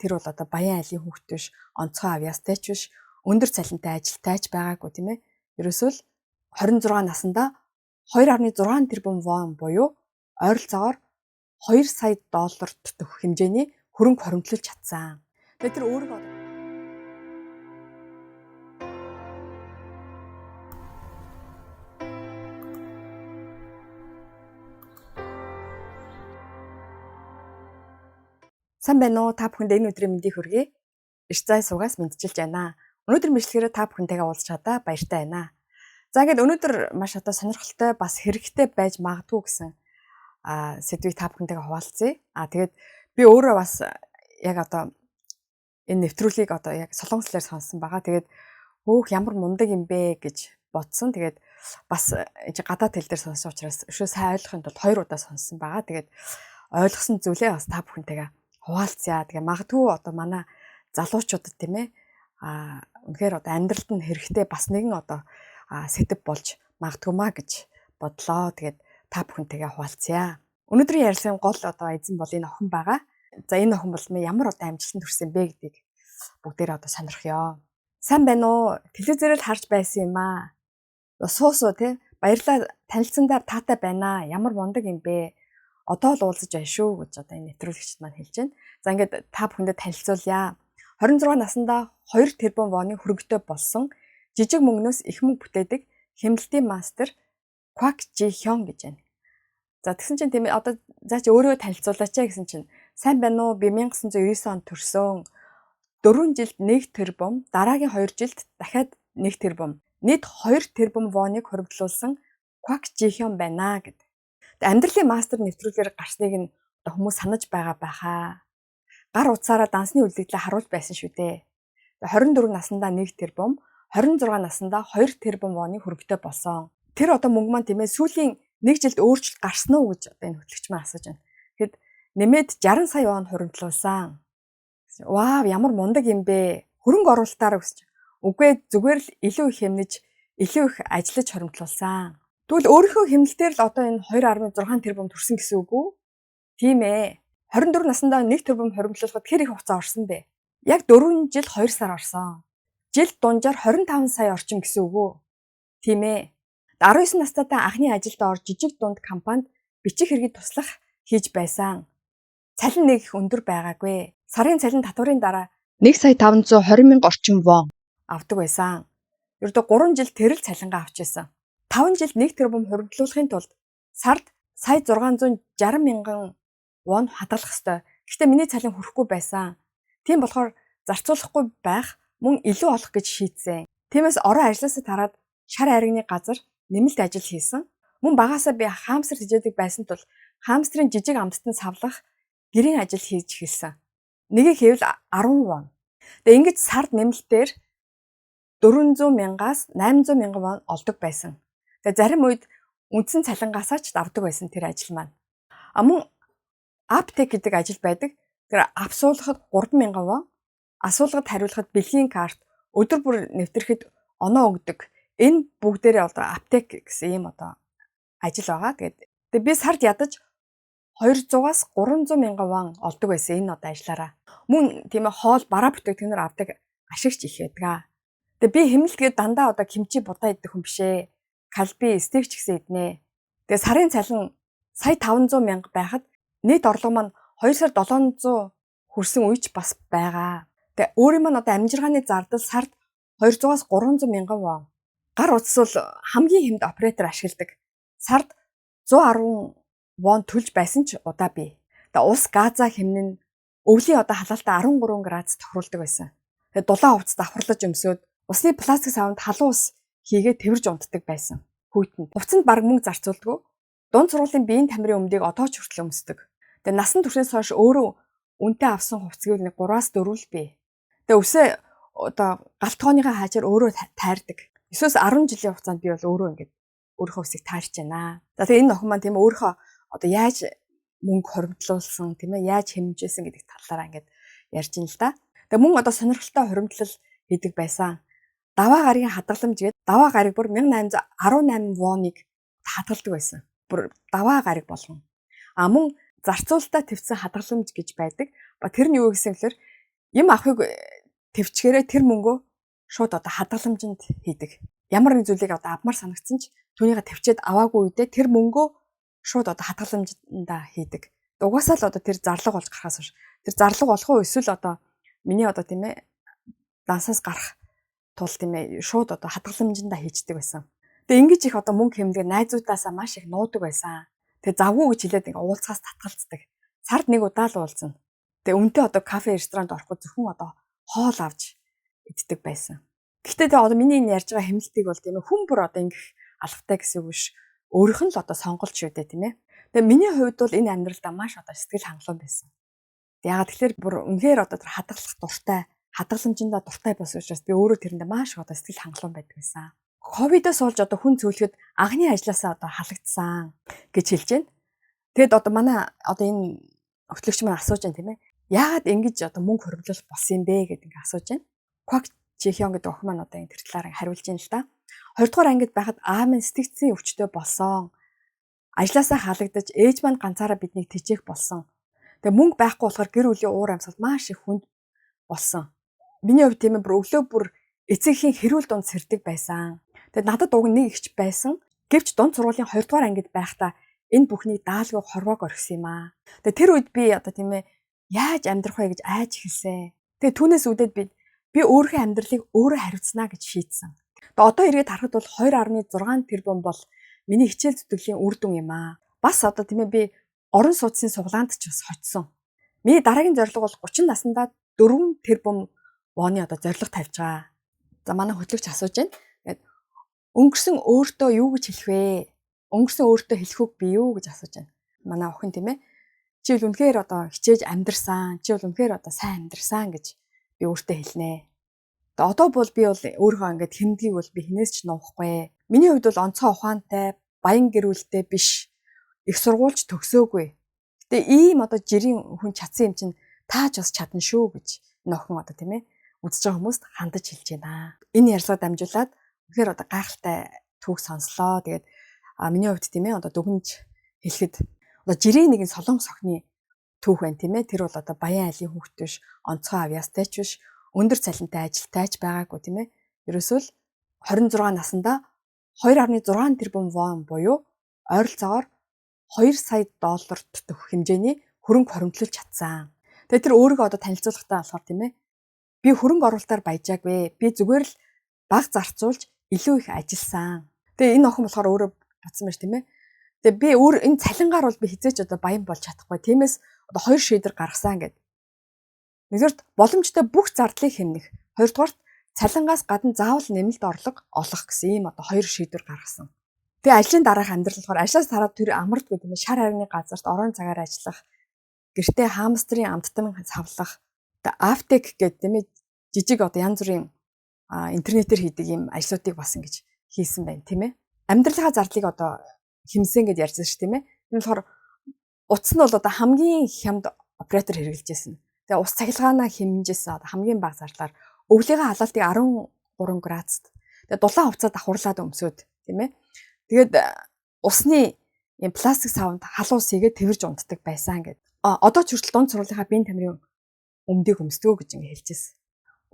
Тэр бол одоо баян айлын хүүхэд биш, онцгой авьяастай ч биш, өндөр цалинтай ажилтай ч байгаагүй, тийм ээ. Ерөөсөө л 26 наснда 2.6 тэрбум вон буюу ойролцоогоор 2 сая доллар дэх хэмжээний хөрөнгө хоримтлуулж чадсан. Тэгээд тэр өөрийгөө Сайн байна уу? Та бүхэнд энэ өдрийн мэндийг хүргэе. Иш зай суугаас мэндчилж байна. Өнөөдөр мэдлэгээрээ та бүхэнтэйгээ уулзч чадаа баяртай байна. За, ингээд өнөөдөр маш одоо сонирхолтой, бас хэрэгтэй байж магадгүй гэсэн сэдвийг та бүхэнтэйгээ хуваалцъя. Тэгээд би өөрөө бас яг одоо энэ нэвтрүүлгийг одоо яг солонгос хэлээр сонссон байгаа. Тэгээд хөөх, ямар мундаг юм бэ гэж бодсон. Тэгээд бас гадаад хэл дээр сонссон учраас өшөө сайн ойлгохын тулд хоёр удаа сонссон байгаа. Тэгээд ойлгосон зүйлээ бас та бүхэнтэйгээ хуваалцъя. Тэгээ магадгүй одоо манай залуучуудад, тийм ээ, үнэхээр одоо амьдралд нь хэрэгтэй бас нэгэн одоо сэдэв болж магадгүй маа гэж бодлоо. Тэгээд та бүхэнтэйгээ хуваалцъя. Өнөөдрийн ярилцлагын гол одоо эзэн бол энэ охин байгаа. За, энэ охин бол ямар одоо амжилтанд хүрсэн бэ гэдгийг бүгдээрээ одоо сонирхъё. Сайн байна уу? Телевизээр л харж байсан юм аа. Суу суу тий. Баярлалаа, танилцсандаа таатай байна. Ямар мундаг юм бэ? Одоо л уулзаж байна шүү гэж одоо энэ нэвтрүүлэгчд маань хэлж байна. За, ингээд та бүхэндээ танилцуулъя. 26 наснда 2 тэрбум воны хөрөнгөтэй болсон, жижиг мөнгнөөс их мөнгө бүтээдэг хэмнэлтийн мастер Квак Жи Хён гэж байна. За, тэгсэн чинь, тийм ээ, одоо за чи өөрөө танилцуулаач гэсэн чинь: "Сайн байна уу? Би 1999 онд төрсөн. 4 жилд 1 тэрбум, дараагийн 2 жилд дахиад 1 тэрбум. Нийт 2 тэрбум воныг хуримтлуулсан Квак Жи Хён байна" гэдэг. Амьдралын мастер нэвтрүүлгээр гарсныг нь одоо хүмүүс санаж байгаа байхаа. Гар утсаараа дансны үлдэгдлээ харуулж байсан шүү дээ. 24 наснда 1 тэрбум, 26 наснда 2 тэрбум воны хөрөнгөтэй болсон. Тэр одоо мөнгө маань, тийм ээ, сүүлийн нэг жилд өөрчлөлт гарсан уу гэж одоо энэ хөтлөгч маань асууж байна. Тэгэхэд нэмээд 60 сая вон хуримтлуулсан. Вау, ямар мундаг юм бэ? Хөрөнгө оруулалтаараа өсч. Үгүй, зүгээр л илүү их хэмнэж, илүү их ажиллаж хоримтлуулсан. Тэгвэл өөрийнхөө хэмнэлтээр л одоо энэ 2.6 тэрбум төрсөн гэсэн үг үү? Тийм ээ. 24 наснда 1 тэрбум хоримтлуулахад хэр их хугацаа орсон бэ? Яг 4 жил 2 сар орсон. Жил дунджаар 25 сая орчим гэсэн үг үү? Тийм ээ. 19 настайдаа анхны ажилд орж, жижиг дунд компанид бичих хэргийг туслах хийж байсан. Цалин нэг их өндөр байгаагүй. Сарын цалин татварын дараа 1 сая 520 мянга орчим вон авдаг байсан. Ердөө 3 жил тэр л цалингаа авч байсан. 5 жилд 1 тэрбум хуримтлуулахын тулд сард сая 660 мянган вон хадгалах ёстой. Гэхдээ миний цалин хүрэхгүй байсан. Тийм болохоор зарцуулахгүй байх, мөн илүү олох гэж шийдсэн. Тиймээс орон ажилласаа тараад шар айрагны газар нэмэлт ажил хийсэн. Мөн багасаа би хамстер тэжээдэг байсан тул хамстрын жижиг амттан савлах гэрийн ажил хийж эхэлсэн. Нэгийг хийвэл 10 вон. Тэгээ ингэж сард нэмэлтээр 400 мянгаас 800 мянган вон олдог байсан. Тэгээ зарим үед үндсэн цалингаасаа ч давдаг байсан тэр ажил маань. А мөн аптек гэдэг ажил байдаг. Тэр app суулгахад 3000 вон, асуулгад хариулахад бэлгийн карт, өдөр бүр нэвтрэхэд оноо өгдөг. Энэ бүгдээрээ одоо аптек гэсэн ийм одоо ажил байгаа. Тэгээд би сард ядаж 200-аас 300 мянган вон олдог байсан энэ одоо ажиллаараа. Мөн, тийм ээ, хоол, бараа бүтээгдэхүүнээр авдаг ашигч их байдаг. Тэгээ би хэмнэлтгээд дандаа одоо кимчи, будаа идэх хүн биш ээ. Калби, стейк ч гэсэн иднэ. Тэгээ сарын цалин сая 500 мянга байхад нийт орлого маань 2 сар 700 хүрсэн үеч бас байгаа. Тэгээ өөрийн маань одоо амжиргааны зардал сард 200-аас 300 мянган вон. Гар утас бол хамгийн хямд оператор ашигладаг. Сард 110 вон төлж байсан ч удаа бий. Тэгээ ус, газаа хэмнэн, өвлийн одоо халаалтаа 13 градус тохируулдаг байсан. Тэгээ дулаан хувцас давхарлаж өмсөөд, усны пластик савнд халуун ус хийгээд тэвэрж унтдаг байсан. Хүйтэн. Хувцсанд бараг мөнгө зарцуулдаггүй. Дунд сургуулийн биеийн тамирын өмдийг одоо ч хүртэл өмсдөг. Тэгээ насан туршаас хойш өөрөө үнэтэй авсан хувцас гэвэл нэг 3-аас 4 л бий. Тэгээ үсээ одоо галт тогооныхоо хаажаар өөрөө тайрдаг. 9-өөс 10 жилийн хугацаанд би бол өөрөө ингээд өөрийнхөө үсийг таарч байна. За, тэгээ энэ охин маань, тийм, өөрийнхөө одоо яаж мөнгө хоримтлуулсан, тийм ээ, яаж хэмжээсэн гэдэг талаараа ингээд ярьж байна л да. Тэгээ мөн одоо сонирхолтой хоримтлал хийдэг байсан. Даваа гарагийн хадгаламж гээд даваа гараг бүр 1818 воныг хадгалдаг байсан. Бүр даваа гараг болгон. А мөн зарцуулалтаа твцсэн хадгаламж гэж байдаг. Ба тэр нь юу гэсэн гэхээр Юм авахыг төвчгээрээ тэр мөнгөө шууд одоо хадгаламжинд хийдэг. Ямар нэг зүйлийг одоо авмаар санагдсан ч түүнийгээ төвчээд аваагүй үедээ тэр мөнгөө шууд одоо хадгаламжиндаа хийдэг. Угаасаа л одоо тэр зарлага болж гарахаас биш. Тэр зарлага болох уу, эсвэл одоо миний одоо, тийм ээ, дансаас гарах тул, тийм ээ, шууд одоо хадгаламжиндаа хийждэг байсан. Тэгээ ингэж их одоо мөнгө хэмнэгээ найзуудаасаа маш их нуудаг байсан. Тэгээ завгүй гэж хэлээд ингээ уулзахаас татгалздаг. Сард нэг удаа л уулзна. Тэгээ үнэтэй одоо кафе, ресторанд орохгүй, зөвхөн одоо хоол авч иддэг байсан. Гэхдээ тэгээ одоо миний энэ ярьж байгаа хэмнэлтийг бол, тийм ээ, хүн бүр одоо ингэх албатай гэсэн үг биш. Өөрийнх нь л одоо сонголт шүү дээ, тийм ээ. Тэгээ миний хувьд бол энэ амьдралдаа маш одоо сэтгэл хангалуун байсан. Яагаад тэгэхээр бүр үнэхээр одоо тэр хадгалах дуртай, хадгаламжиндаа дуртай болсон учраас би өөрөө тэрэндээ маш их одоо сэтгэл хангалуун байдаг байсан. Ковидоос болж одоо хүн цөөлөхөд анхны ажлаасаа одоо халагдсан гэж хэлж байна. Тэгэд одоо манай одоо энэ хөтлөгч маань асууж байна, тийм ээ. Яагаад ингэж одоо мөнгө хуримтлах болсон юм бэ гэдэг ингээ асууж байна. Квак Чихён гэдэг охин маань одоо энэ тэр талаар хариулж байна л да. 2 дугаар ангид байхад аав минь сэтгэгдсэн өвчтөй болсон. Ажлаасаа халагдаж, ээж маань ганцаараа биднийг тэжээх болсон. Тэгээ мөнгө байхгүй болохоор гэр бүлийн уур амьсгал маш их хүнд болсон. Миний хувьд, тийм ээ, бүр өглөө бүр эцэг эхийн хэрүүл дунд сэрдэг байсан. Тэгээд надад уг нэг эгч байсан. Гэвч дунд сургуулийн 2 дугаар ангид байхдаа энэ бүхнийг даалгүй хорвоог орхисон юм аа. Тэгээд тэр үед би одоо, тийм ээ, яаж амьдрах вэ гэж айж эхэлсэн. Тэгээд түүнээс үүдээд би өөрийнхөө амьдралыг өөрөө хариуцнаа гэж шийдсэн. Тэгээд одоо эргээд харахад бол 2.6 тэрбум бол миний хичээл зүтгэлийн үр дүн юм аа. Бас одоо, тийм ээ, би орон сууцны сугалаанд ч бас хоцсон. Миний дараагийн зорилго бол 30 наснда 4 тэрбум воны одоо зорилго тавьж байгаа. За, манай хөтлөгч асууж байна. Тэгээд өнгөрсөн өөртөө юу гэж хэлэх вэ? Өнгөрсөн өөртөө хэлэх үг бий юу гэж асууж байна. Манай охин, тийм ээ. Чи бол үнэхээр одоо хичээж амьдрсан. Чи бол үнэхээр одоо сайн амьдрсан гэж би өөртөө хэлнэ. Одоо бол би бол өөрийнхөө ингээд хэмнэлийг бол би хэнээс ч нуухгүй. Миний хувьд бол онцгой ухаантай, баян гэр бүлтэй биш. Их сургуульч төгсөөгүй. Гэтэ ийм одоо жирийн хүн чадсан юм чинь тааж бас чадна шүү гэж энэ охин одоо, тийм ээ, үзэж байгаа хүмүүст хандаж хэлж байна. Энэ ярилцлага дамжуулаад үнэхээр одоо гайхалтай түүх сонслоо. Тэгээд миний хувьд, тийм ээ, одоо дүгнж хэлэхэд одоо жирийн нэгэн солонгос охины түүх байна, тийм ээ. Тэр бол одоо баян айлын хүүхэд биш, онцгой авьяастай ч биш, өндөр цалинтай ажилтай ч байгаагүй, тийм ээ. Ерөөсөө л 26 наснда 2.6 тэрбум вон буюу ойролцоогоор 2 сая доллар дэх хэмжээний хөрөнгө хоримтлуулж чадсан. Тэгээ тэр өөрийгөө одоо танилцуулахдаа болохоор, тийм ээ, би хөрөнгө оруулалтаар баяжаагүй. Би зүгээр л бага зарцуулж илүү их ажилласан. Тэгээ энэ охин болохоор өөрөө бодсон байж, тийм ээ. Тэгээ би өөр энэ цалингаар бол би хэзээ ч одоо баян болж чадахгүй. Тиймээс одоо хоёр шийдвэр гаргасан гэдэг. Нэгдүгээрт, боломжтой бүх зардлыг хэмнэх. Хоёрдугаарт, цалингаас гадна заавал нэмэлт орлого олох гэсэн ийм одоо хоёр шийдвэр гаргасан. Тэгээ ажлын дараах амьдрал болохоор ажлаас тараад тэр амардгүй, тийм ээ, шар харины газарт оройн цагаар ажиллах, гэртээ хамстрын амттан савлах, аптек гэдэг, тийм ээ, жижиг одоо янз бүрийн интернетээр хийдэг ийм ажлуудыг бас ингэж хийсэн байна, тийм ээ. Амьдралынхаа зардлыг одоо хэмнэсэн гэж ярьсан шүү, тийм ээ. Энэ болохоор утас нь бол одоо хамгийн хямд оператор хэрэглэж байсан. Тэгээ ус цахилгаанаа хэмнэжсэн, одоо хамгийн бага зардлаар, өвлийнхөө халаалтыг 13 градусд. Тэгээ дулаан хувцас давхарлаад өмсөөд, тийм ээ. Тэгээд усны юм пластик савнд халуун ус хийгээд тэвэрж унтдаг байсан гэдэг. А одоо ч хүртэл дунд сургуулийнхаа биеийн тамирын өмдийг өмсдгөө гэж ингэ хэлж байсан.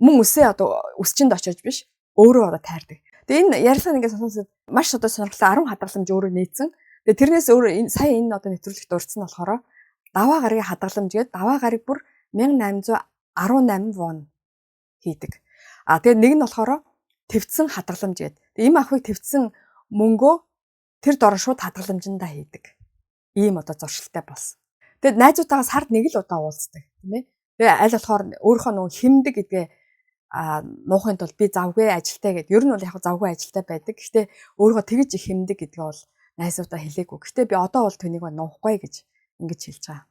Мөн үсээ одоо үсчинд очиж биш, өөрөө одоо тайрдаг. Тэгээ энэ ярилцлага ингээд сонсоод маш одоо сонирхолтой 10 хадгаламж өөрөө нээсэн. Тэгээ тэрнээс өөр энэ сая энэ одоо нэвтрүүлэгт дурдсан нь болохоор даваа гарагийн хадгаламж гээд даваа гараг бүр 1818 вон хийдэг. А тэгээ нэг нь болохоор твцэн хадгаламж гээд ийм ахуйг твцэн мөнгөө тэр дорн шууд хадгаламжиндаа хийдэг. Ийм одоо зуршилтай болсон. Тэгээд найзуудтайгаа сард нэг л удаа уулздаг, тийм ээ. Тэгээ аль болохоор өөрийнхөө нөгөө хэмнэдэг гэдгээ нуухын тулд би завгүй ажилтай гэд. Ер нь бол яг завгүй ажилтай байдаг. Гэхдээ өөрийгөө тэгж их хэмнэдэг гэдгээ бол найзуудаа хэлээгүй. Гэхдээ би одоо бол түүнийг нуухгүй гэж ингэж хэлж байгаа.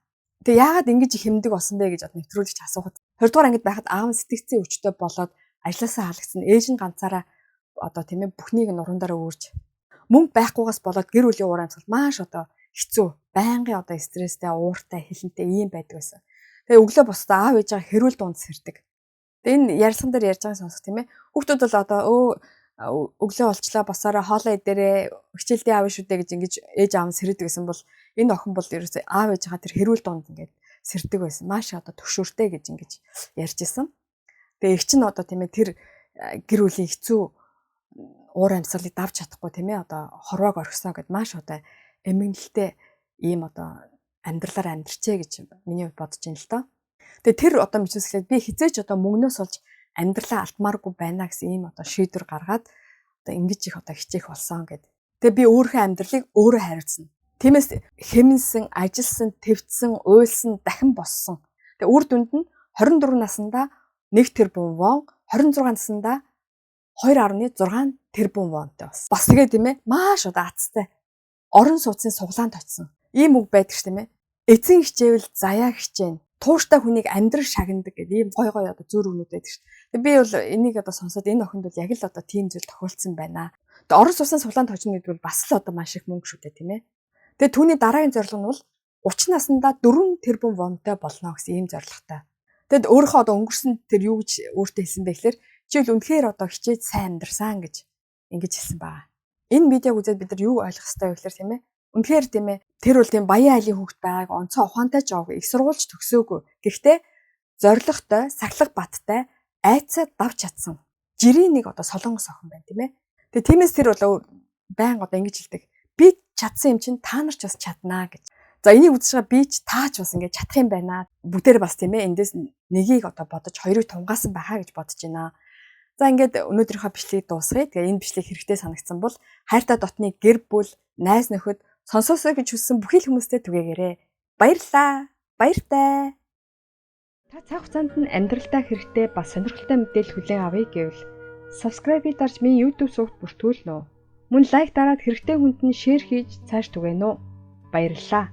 Тэгээ яагаад ингэж их хэмнэдэг болсон бэ гэж одоо нэвтрүүлэгч асуухад 20 дугаар ангид байхад аав нь сэтгэгдсэн өвчтөй болоод ажлаасаа халагдсан. Ээж нь ганцаараа одоо, тийм ээ, бүхнийг нуруунд дээр үүрж, мөнгө байхгүйгаас болоод гэр бүлийн уур амьсгал маш одоо хэцүү. Байнгын одоо стресстэй, ууртай, хилэнтэй ийм байдаг байсан. Тэгээ өглөө босдоо аав ээжээ хэрүүл дунд сэрдэг. Тэгээ энэ ярилцлаган дээр ярьж байгааг сонсох, тийм ээ. Хүүхдүүд бол одоо өө өглөө болчлаа, босоорой, хоолоо идээрээ, хичээлдээ авна шүү дээ гэж ингэж ээж аав нь сэрдэг гэсэн бол энэ охин бол ерөөсөө аав ээжийнхаа тэр хэрүүл дунд ингээд сэрдэг байсан. Маш одоо төгшөөртэй гэж ингэж ярьж исэн. Тэгээ эгч нь одоо тийм ээ тэр гэр бүлийн хэцүү уур амьсгалыг давж чадахгүй тийм ээ одоо хорвоог орхисон гэд маш одоо эмгэнэлтэй ийм одоо амьдралаар амьдрчээ гэж миний хувьд бодож байна л доо. Тэгээ тэр одоо мэчүүлсгээд би хизээч одоо мөнгнөөс олж амьдралаа алтмааргүй байна гэсэн ийм одоо шийдвэр гаргаад одоо ингэж их одоо хичээх болсон гэд. Тэгээ би өөрийнхөө амьдралыг өөрөө хариуцна. Тиймээс хэмнсэн, ажилласан, твцсэн, уйлсан, дахин боссон. Тэгээ үр дүнд нь 24 наснда 1 тэрбум вон, 26 наснда 2.6 тэрбум вонтой болсон. Бас тэгээ тийм ээ маш одоо азтай. Орон сууцны суглаанд очсон. Ийм үг байдаг ш тийм ээ. Эзэн хичээвэл заяа хичээнэ. Тууштай хүнийг амьдрал шагнадаг гэдэг ийм гой гой одоо зүүр үгнүүд байдаг ш. Тэгээ би бол энийг одоо сонсоод энэ охинд бол яг л одоо тийм зүйл тохиолдсон байна. Тэгээ орон сууцны суглаанд очно гэдэг бол бас л одоо маш их мөнгө шүү дээ тийм ээ. Тэгээ түүний дараагийн зорилго нь бол 30 наснда 4 тэрбум вонтой болно гэсэн ийм зорилготой. Тэгэд өөрийнхөө одоо өнгөрсөн тэр юу гэж өөртөө хэлсэн бэ гэхээр чи бол үнэхээр одоо хичээж сайн амьдарсан гэж ингэж хэлсэн байгаа. Энэ видеог үзээд бид нар юу ойлгох ёстой вэ гэхээр тийм ээ. Үнэхээр тийм ээ тэр бол тийм баян айлын хүүхэд байгааг онцгой ухаантай ч яваагүй, их сургуульч төгсөөгүй. Гэхдээ зоригтой, сахилга баттай, айцаа давж чадсан. Жирийн нэг одоо солонгос охин байна тийм ээ. Тэгээ тиймээс тэр бол байнга одоо ингэж хэлдэг. Би чадсан юм чинь та нар ч бас чаднаа гэж. За энийг үзэж байгаа би ч таа ч бас ингэж чадах юм байна. Бүгдээр бас тийм ээ эндээс нэгийг одоо бодож хоёрыг тунгаасан байхаа гэж бодож байна. За ингээд өнөөдрийнхөө бичлэгийг дуусгая. Тэгээ энэ бичлэг хэрэгтэй санагдсан бол хайртай дотны гэр бүл, найз нөхөд сонсоосой гэж хүссэн бүхий л хүмүүстээ түгээгээрэй. Баярлалаа. Баяртай. Та цаг хугацаанд нь амьдралдаа хэрэгтэй бас сонирхолтой мэдээлэл хүлээн авъя гэвэл subscribe-ийг дарж миний YouTube сувагт бүртгүүлнэ үү? Мөн лайк дараад хэрэгтэй хүнд нь share хийж цааш түгээнэ үү? Баярлалаа.